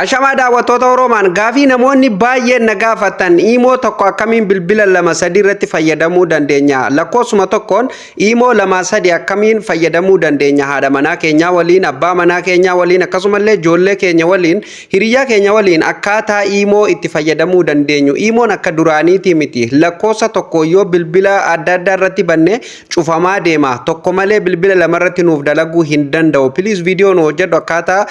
Ashamaa daawwattoota Oroomaan, gaafii namoonni baay'een na gaafatan: Imo tokko akkamiin bilbila lama sadii irratti fayyadamuu dandeenya? Lakkoofsuma tokkoon Imo lama sadi akkamiin fayyadamuu dandeenya? Haadha manaa keenyaa waliin, abbaa manaa keenyaa waliin, akkasumallee ijoollee keenya waliin, hiriyaa keenya waliin akkaataa Imo itti fayyadamuu dandeenyu. Imoon akka duraaniitii miti. Lakkoofsa tokko yoo bilbila adda addaa irratti banne cufamaa deema. Tokko malee bilbila lama irratti nuuf dalaguu hin danda'u. Please, viidiyoo nu hojjedhu akkaataa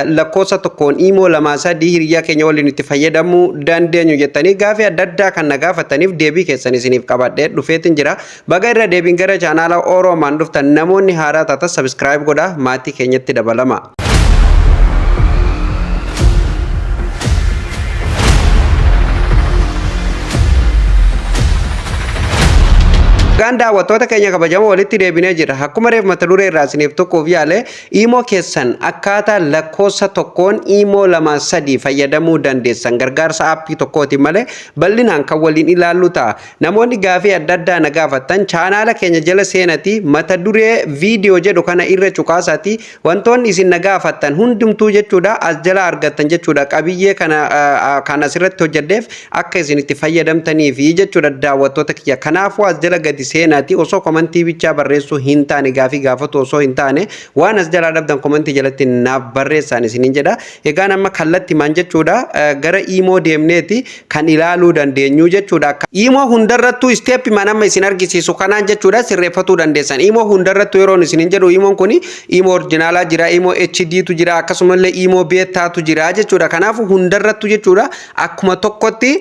lakkoofsa tokkoon Imo lama sadii hiriyaa keenya waliin itti fayyadamuu dandeenyu jettanii gaafii adda addaa kan na gaafataniif deebii keessan isiniif qabadhee dhufeetin jira. Baga irra deebiin gara chaanaala Oroomaan dhuftan. Namoonni haaraa taatan subscribe godhaa, maatii keenyatti dabalama. Egaan daawwattoota keenya kabajamoo, walitti deebinee jira. Akkuma reef mata duree irraa isiniif tokkoof yaale, Imo keessan akkaataa lakkoofsa tokkoon Imo lama sadii fayyadamuu dandeessan gargaarsa aappii tokkooti malee bal'inaan kan waliin ilaallu ta'a. Namoonni gaafii adda addaa na gaafattan, chaanaala keenya jala seenati mata duree viidiyoo jedhu kana irra cuqaasaati wantoonni isin na gaafattan hundumtuu jechuudha as jala argattan jechuudha. Qabiyyee kana kan asirratti hojjedheef akka isin itti fayyadamtaniifi jechuudha, daawwattoota kiyya. Kanaafuu as jala gadi seenaati osoo komantii bichaa barreessuu hin taane, gaafii gaafatu osoo hin taane, waan as jalaa dhabdan komantii jalatti naaf barreessaan isiniin jedha. Egaan amma kallattimaan jechuudha gara Imo deemneeti kan ilaaluu dandeenyu jechuudha. Imo hundarrattuu step man amma isin argisiisu kanaan jechuudha sirreeffatuu dandeessan. Imo hundarrattuu yeroon isinin jedhu, Imoon kun Imo originalaa jira, Imo HD tu jira, akkasumallee Imo betaatu jira jechuudha. Kanaafuu hundarrattuu jechuudha akkuma tokkotti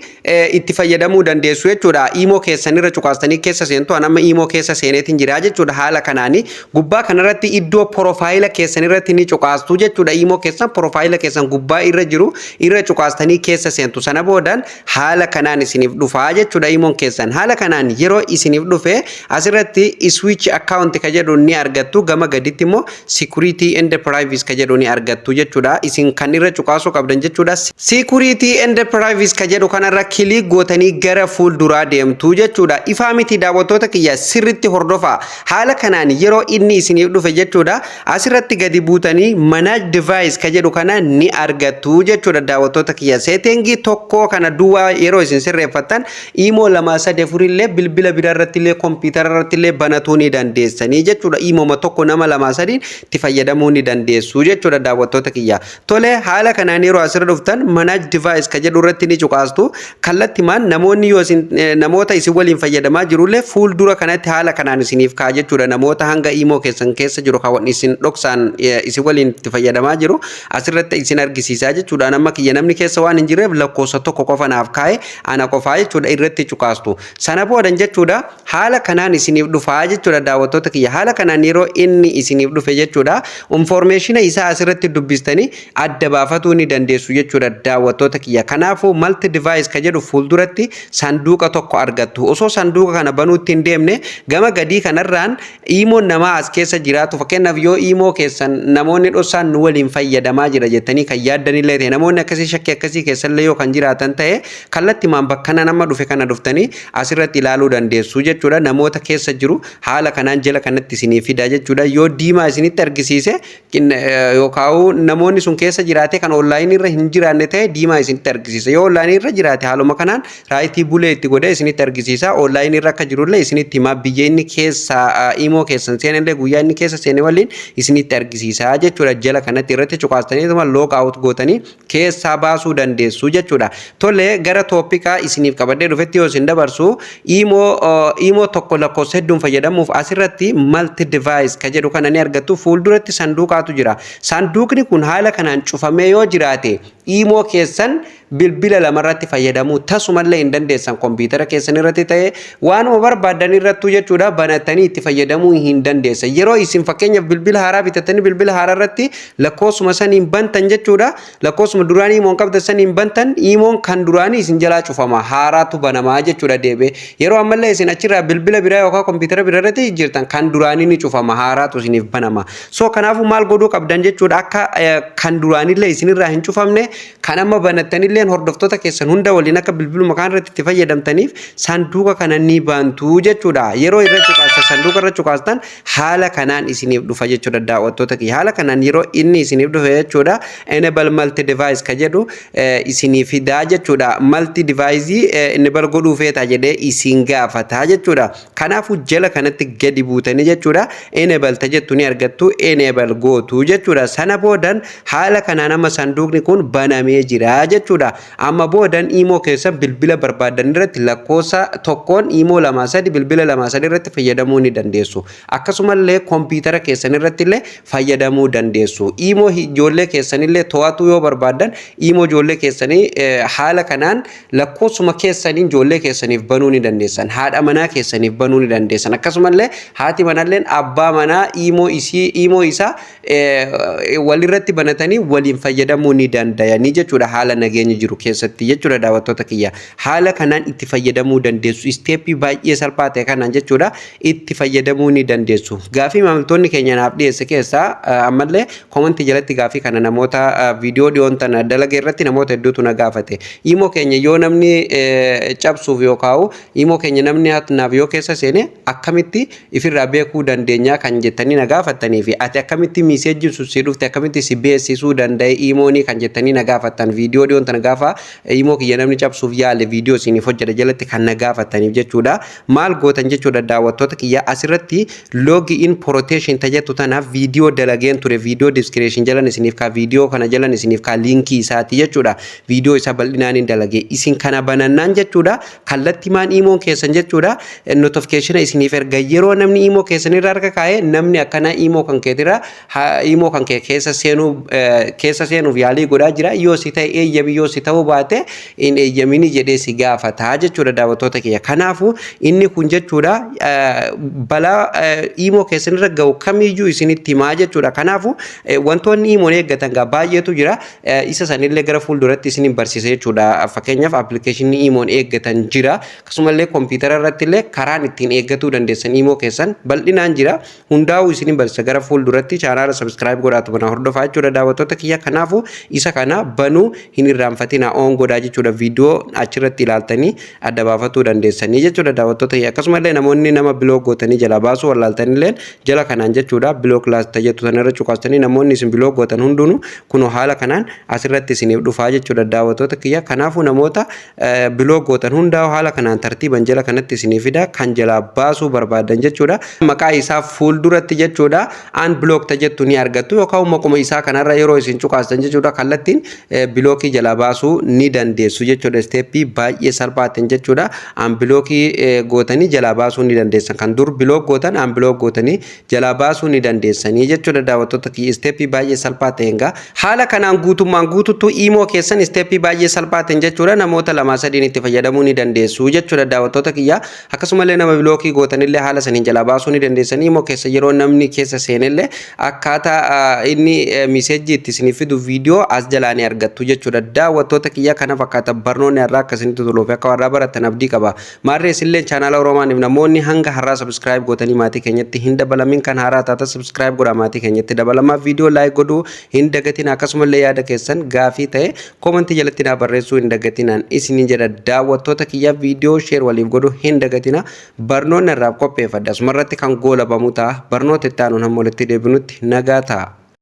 itti fayyadamuu dandeessu jechuudha. Imo keessan irra cuqaastanii keessa seentu. An amma Imo keessa seeneetiin jira jechuudha. Haala kanaani gubbaa kanarratti iddoo profile keessan irratti ni cuqaastu jechuudha. Imo keessan profile keessan gubbaa irra jiru irra cuqaastanii keessa seentu. Sana boodan haala kanaan isiniif dhufaa jechuudha Imoon keessan. Haala kanaan yeroo isiniif dhufe asirratti "switch account" ka jedhu ni argattu. Gama gaditti immoo "security and privacy" ka jedhu ni argattu jechuudha. Isin kan irra cuqaasuu qabdan jechuudha "security and privacy" ka jedhu kanarra click gootanii gara fuulduraa deemtu jechuudha. Ifaa miti, daawwattoota kiyya? Sirritti hordofaa. Haala kanaan yeroo inni isiniif dhufe jechuudha asirratti gadi buutanii "manage device" ka jedhu kana ni argattu jechuudha, daawwattoota kiyya. Settingii tokko kana duwwaa yeroo isin sirreeffattan Imo lama sadi afurillee bilbila biraa irratti illee, kompiitara irratti illee banatuu ni dandeessanii jechuudha. Imoma tokko nama lama sadiin itti fayyadamuu ni dandeessu jechuudha, daawwattoota kiyya. Tole, haala kanaan yeroo asirra dhuftan "manage device" ka jedhu irratti ni cuqaastu. Kallattimaan namoonni yoo isin namoota isin waliin fayyadamaa jirullee fuuldura kanatti haala kanaan isiniif ka'a jechuudha. Namoota hanga Imo keessan keessa jiru kan isin dhoksaan isin waliin itti fayyadamaa jiru asirratti isin argisiisaa jechuudha. Nama kiyya namni keessa waan hin jirreef lakkoofsa tokko qofa naaf kaa'e, ana qofaa jechuudha. Irratti cuqaastu. Sana boodan jechuudha haala kanaan isiniif dhufaa jechuudha, daawwattoota kiyya. Haala kanaan yeroo inni isiniif dhufe jechuudha information isaa asirratti dubbistanii adda baafatuu ni dandeessu jechuudha, daawwattoota kiyya. Kanaafuu "multi device" ka jedhu fuulduratti sanduuqa tokko argattu. Osoo sanduuqa kana banuutti hin deemne, gama gadii kanarraan Imoon namaa as keessa jiraatu, fakkeenyaaf yoo Imo keessan namoonni dhoksaan nu waliin fayyadamaa jira jettanii kan yaaddanillee ta'e, namoonni akkasii shakkii akkasii keessallee yoo kan jiraatan ta'e, kallattimaan bakka nama dhufe kana dhuftanii asirratti ilaaluu dandeessu jechuudha. Namoota keessa jiru haala kanaan jala kanatti isinii fida jechuudha. Yoo diimaa isinitti argisiise yookaan namoonni sun keessa jiraate kan onlineii irra hin jiraanne ta'e, diimaa isinitti argisiisa. Yoo onlineii irra jiraate, haaluma kanaan rightii bulee itti godhee isinitti argisiisa. Onlineii irra akka jirullee isinitti himaa. Biyya inni keessa Imo keessan seenellee, guyyaa inni keessa seene waliin isinitti argisiisa jechuudha. Jala kanatti irratti cuqaastaniituma log out gootanii keessaa baasuu dandeessu jechuudha. Tole, gara topica isiniif qabadhee dhufetti yoo isin dabarsu, Imo tokko lakkoofsa hedduun fayyadamuuf asirratti "multi device" ka jedhu kana ni argattu. Fuulduratti sanduuqaatu jira. Sanduuqni kun haala kanaan cufamee yoo jiraate, Imo keessan bilbila lamarratti fayyadamuu tasumallee hin dandeessan. Kompiitara keessan irratti ta'ee, waanuma barbaadan irrattuu jechuudha banattanii itti fayyadamuu hin dandeessan. Yeroo isin fakkeenyaaf bilbila haaraa bitattanii bilbila haaraa irratti lakkoofsuma saniin bantan jechuudha, lakkoofsuma duraanii Imoon qabdan saniin bantan, Imoon kan duraanii isin jalaa cufama, haaraatu banamaa jechuudha deebi'ee. Yeroo ammallee isin achirraa bilbila biraa yookaan kompiitara biraa irratti jijjiirtan, kan duraanii ni cufama, haaraatu isiniif banama. So kanaafuu maal godhuu qabdan jechuudha? Akka kan duraanillee isinirraa hin cufamne Kan amma banattanillee hordoftoota keessan hunda waliin akka bilbiluma kaan irratti itti fayyadamtaniif sanduuqa kana ni bantu jechuudha. Yeroo irra cuqaastan, sanduuqa irra cuqaastan, haala kanaan isiniif dhufa jechuudha, daawwattoota kiyya. Haala kanaan yeroo inni isiniif dhufe jechuudha, enable multi device ka jedhu isinii fidaa jechuudha. Multi device enable godhuu feetaa jedhee isin gaafataa jechuudha. Kanaafuu jala kanatti gadi buutanii jechuudha, enable ta jettu ni argattu, enable gootu jechuudha. Sana boodan haala kanaan amma sanduuqni kun banamee jira jechuudha. Amma boodan iimoo keessan bilbila barbaadan irratti lakkoofsa tokkoon iimoo lama sadi, bilbila lama sadi irratti fayyadamuu ni dandeessu. Akkasumallee kompiitara keessan irratti illee fayyadamuu dandeessu. Iimoo ijoollee keessanillee to'atuu yoo barbaadan, iimoo ijoollee keessanii haala kanaan lakkoofsuma keessaniin ijoollee keessaniif banuu ni dandeessan. Haadha manaa keessaniif banuu ni dandeessan. Akkasumallee haati manalleen abbaa manaa iimoo isii, iimoo isaa walirratti banatanii waliin fayyadamuu ni danda'anii jechuudha, haala nageenya jiru keessatti jechuudha, daawwattoota kiyya. Haala kanaan itti fayyadamuu dandeessu. Step baay'ee salphaa ta'e kanaan jechuudha, itti fayyadamuu ni dandeessu. Gaafii maamiltoonni keenya naaf dhiyeesse keessaa ammallee comment jalatti gaafii kana namoota viidiyoo dhiyoon tana dalaga irratti namoota hedduutu na gaafate. Iimoo keenya yoo namni cabsuuf yookaan iimoo keenya namni hatnaaf yoo keessa seene akkamitti ifirraa beekuu dandeenya kan jettanii na gaafattanii fi ati akkamitti messageiin sun si dhufte, akkamitti si beeksisuu danda'e iimoonii kan jettanii na gaafattan, viidiyoo dhiyoon tana gaafa iimoo kiyya namni cabsuuf yaale viidiyoo isiniif hojjedha jalatti kan na gaafattaniif jechuudha. Maal gootan jechuudha, daawwattoota kiyya? Asirratti login protection tajettu tanaaf viidiyoo dalageen ture. Viidiyoo description jalan isiniif kaa, viidiyoo kana jalan isiniif kaa link isaati jechuudha. Viidiyoo isaa bal'inaan hin dalage. Isin kana banannaan jechuudha, kallattii maan iimoon keessan jechuudha notification isiniif erga. Yeroo namni iimoo keessan irra harka kaa'e, namni akkanaa iimoo kan keetirra iimoo kan kee keessa seenuu keessa seenuuf yaalii godhaa jira, yoo si ta'e eeyyami, yoo si ta'uu baate hin eeyyamini jedhee si gaafataa jechuudha, daawwattoota kiyya. Kanaafuu inni kun jechuudha balaa iimoo keessan irra gahu kamiyyuu isinitti himaa jechuudha. Kanaafuu wantoonni iimoon eeggatan gaa baay'eetu jira. Isa sanillee gara fuulduratti isin barsiisa jechuudha. Fakkeenyaaf application iimoon eeggatan jira. Akkasumallee kompiitara irratti illee karaan ittiin eeggatuu dandeessan iimoo keessan bal'inaan jira. Hundaa'uu isin barsiisa gara fuulduratti. Chaanaala subscribe godhaatu bana hordofaa jechuudha, daawwattoota kiyya. Kanaafuu isa kana banuu hin irraanfatina, on godhaa jechuudha. Viidiyoo achirratti ilaaltanii adda baafatuu dandeessanii jechuudha, daawwattoota kiyya. Akkasumallee namoonni nama block gootanii jalaa baasuu wallaaltanillee jala kanaan jechuudha, block list jettu sanarra cuqaastanii namoonni isin block gootan hundinuu kunoo haala kanaan asirratti isiniif dhufaa jechuudha, daawwattoota kiyya. Kanaafuu namoota block gootan hundaa haala kanaan tartiiban jala kanatti isinii fida, kan jalaa baasuu barbaadan jechuudha. Maqaa isaa fuulduratti jechuudha unblock jettu ni argattu, yookaan maquma isaa kanarra yeroo isin cuqaastan jechuudha, kallattiin block jalaa baasuu ni dandeessu jechuudha. Step baay'ee salphaatiin jechuudha, unblock gootanii jalaa baasuu ni dandeessan. Kan dur block gootan unblock gootanii jalaa baasuu ni dandeessanii jechuudha, daawwattoota kiyya, step baay'ee salphaa ta'een gaa. Haala kanaan guutummaan guututtuu iimoo keessan step baay'ee salphaa ta'een jechuudha namoota lamaa sadiin itti fayyadamuu ni dandeessu jechuudha, daawwattoota kiyya. Akkasumallee nama block gootanillee haala saniin jalaa baasuu ni dandeessan. Iimoo keessa yeroo namni keessa seenellee akkaataa inni message itti isiniif fidu viidiyoo as jalaa ni argattu jechuudha, daawwattoota kiyya. Kana fakkaata barnoonni har'aa. Akkasinitti toluuf akka warraa barattan abdii qaba. Maarree isillee chaanaala Oroomaaniif namoonni hanga har'aa subscribe gootanii maatii keenyatti hin dabalamin, kan haaraa taata subscribe godhaa maatii keenyatti dabalamaa, viidiyoo like godhuu hin dagatin, akkasumallee yaada keessan gaafii ta'e comment jalatti naa barreessuu hin dagatinaan isiniin jedha, daawwattoota kiyya. Viidiyoo share waliif godhuu hin dagatina. Barnoonni irraaf qopheeffadha asumarratti kan goolabamu ta'a. Barnoota itti aanuun hamma walitti deebinutti nagaa ta'a.